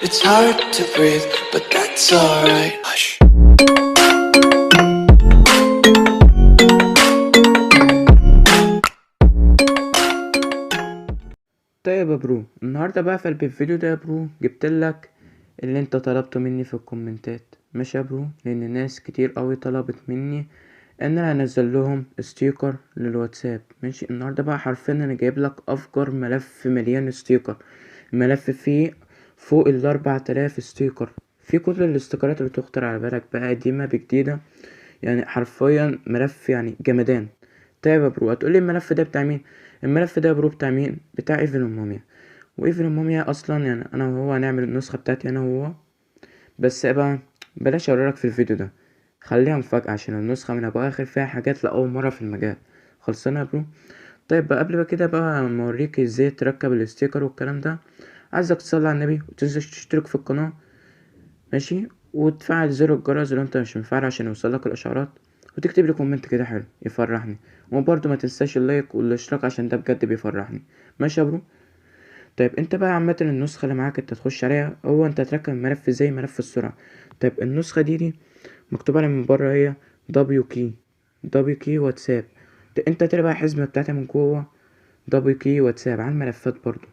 It's hard to breathe, but that's alright. Hush. طيب يا bro، النهارده بقى في الفيديو ده يا bro جبتلك اللي انت طلبته مني في الكومنتات، ماشي يا bro؟ لان ناس كتير قوي طلبت مني ان انا انزل لهم sticker للواتساب، ماشي؟ النهارده بقى حرفيا انا جايب لك افجر ملف مليان sticker، ملف فيه فوق ال 4000 sticker، في كل الاستيكرات اللي تخطر على بالك بقى، قديمة بجديدة، حرفيا ملف جمدان. طيب يا bro، هتقولي الملف ده بتاع مين؟ الملف ده يا bro بتاع مين؟ بتاع ايفن الموميا. وايفن الموميا اصلا انا وهو هنعمل النسخة بتاعتي انا وهو، بس بقى بلاش اوريلك في الفيديو ده، خليها مفاجأة عشان النسخة من ابو اخر فيها حاجات لأول مرة في المجال. خلصانة يا bro؟ طيب بقى قبل ما كده بقى ما اوريك ازاي تركب ال sticker والكلام ده، عايزك تصلي على النبي وتنزل تشترك في القناة، ماشي؟ وتفعل زر الجرس لو انت مش مفعله عشان يوصلك الاشعارات، وتكتب لي comment كده حلو يفرحني، وبرضه ما تنساش ال like والاشتراك عشان ده بجد بيفرحني، ماشي يا bro؟ طيب انت بقى عامة النسخة اللي معاك انت تخش عليها، هو انت هتركب ملف زي ملف السرعة. طيب النسخة دي مكتوبة عليها من بره هي دبليو كي، دبليو كي واتساب. طيب انت تلاقي بقى الحزمة بتاعتها من جوه دبليو كي واتساب على الملفات برضو.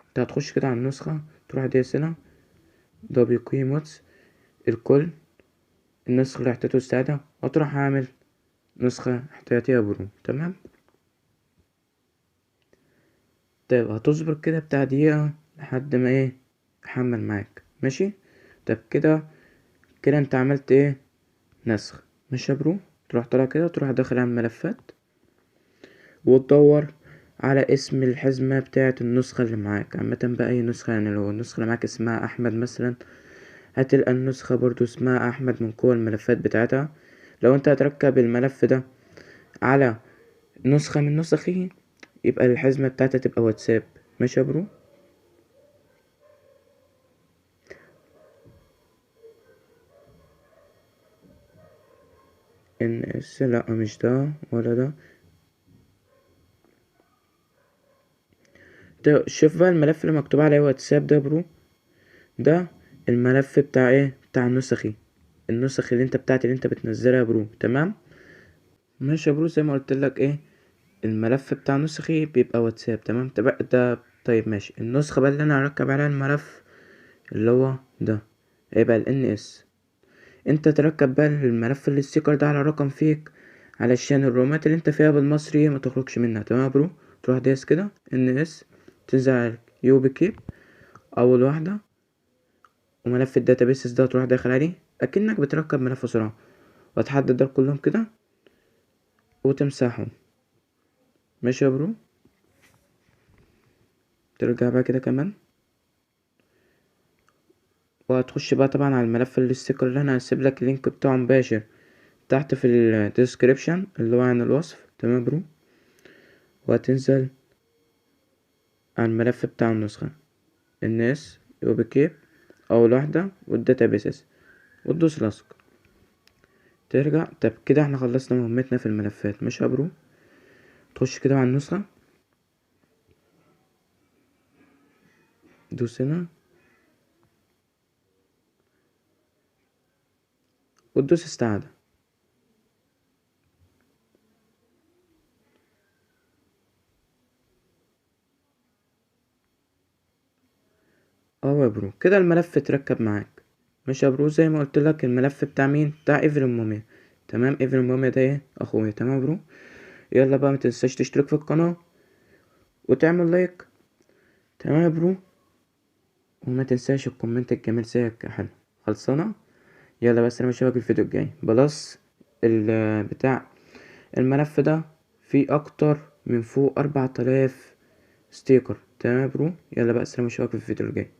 انت هتخش كده على النسخة، تروح دايس هنا دبليو كي موتس الكل، النسخة اللي احتياطي والسعادة، وتروح عامل نسخة احتياطية يا bro، تمام؟ طيب هتصبر كده بتاع دقيقة لحد ما يحمل معاك، ماشي؟ طب كده انت عملت نسخ، ماشي يا bro؟ تروح طالع كده، تروح داخل على الملفات وتدور على اسم الحزمة بتاعة النسخة اللي معاك. عامة بقى اي نسخة، لو النسخة اللي معاك اسمها احمد مثلا، هتلقى النسخة برضو اسمها احمد من جوه الملفات بتاعتها. لو انت هتركب الملف ده على نسخة من نسخه، يبقى الحزمة بتاعتها تبقى واتساب، ماشي يا bro؟ ان اس، لا مش ده ولا ده. طيب شوف بقى الملف اللي مكتوب عليه واتساب ده يا bro، ده الملف بتاع ايه؟ بتاع النسخي، النسخ اللي انت بتاعت اللي انت بتنزلها يا bro، تمام؟ ماشي يا bro، زي ما قلت لك الملف بتاع نسخي بيبقى واتساب، تمام؟ طب ده طيب ماشي. النسخة بقى اللي انا هركب عليها الملف اللي هو ده هيبقى ال ان اس. انت تركب بقى الملف اللي ال sticker ده على رقم fake علشان الرومات اللي انت فيها بالمصري ما تخرجش منها، تمام يا bro؟ تروح دايس كده ان اس، تنزل على يو بي كي اول واحدة، وملف ال databases ده تروح داخل عليه اكنك بتركب ملف سرعة، وتحدد ده كلهم كده وتمسحهم، ماشي يا bro؟ ترجع بقى كده كمان، وهتخش بقى طبعا على الملف اللي ال sticker اللي انا هسيب لك ال link بتاعه مباشر تحت في ال description اللي هو عن الوصف، تمام يا bro؟ وهتنزل على الملف بتاع النسخة الناس يوبيكيب اول واحدة وال databases، وتدوس لصق، ترجع. طب كده احنا خلصنا مهمتنا في الملفات، ماشي يا bro؟ تخش كده على النسخة، دوس هنا وتدوس استعادة. يا bro كده الملف اتركب معاك، ماشي يا bro؟ زي ما قلت لك الملف بتاع مين؟ بتاع ايفن الموميا، تمام؟ ايفن الموميا ده اخويا، تمام يا bro؟ يلا بقى ما تنساش تشترك في القناة وتعمل like، تمام يا bro؟ وما تنساش ال comment الجميل زيك يا حلو. خلصانة؟ يلا بس انا اشوفك الفيديو الجاي. plus بتاع الملف ده فيه اكتر من فوق 4000 sticker، تمام يا bro؟ يلا بقى انا اشوفك في الفيديو الجاي.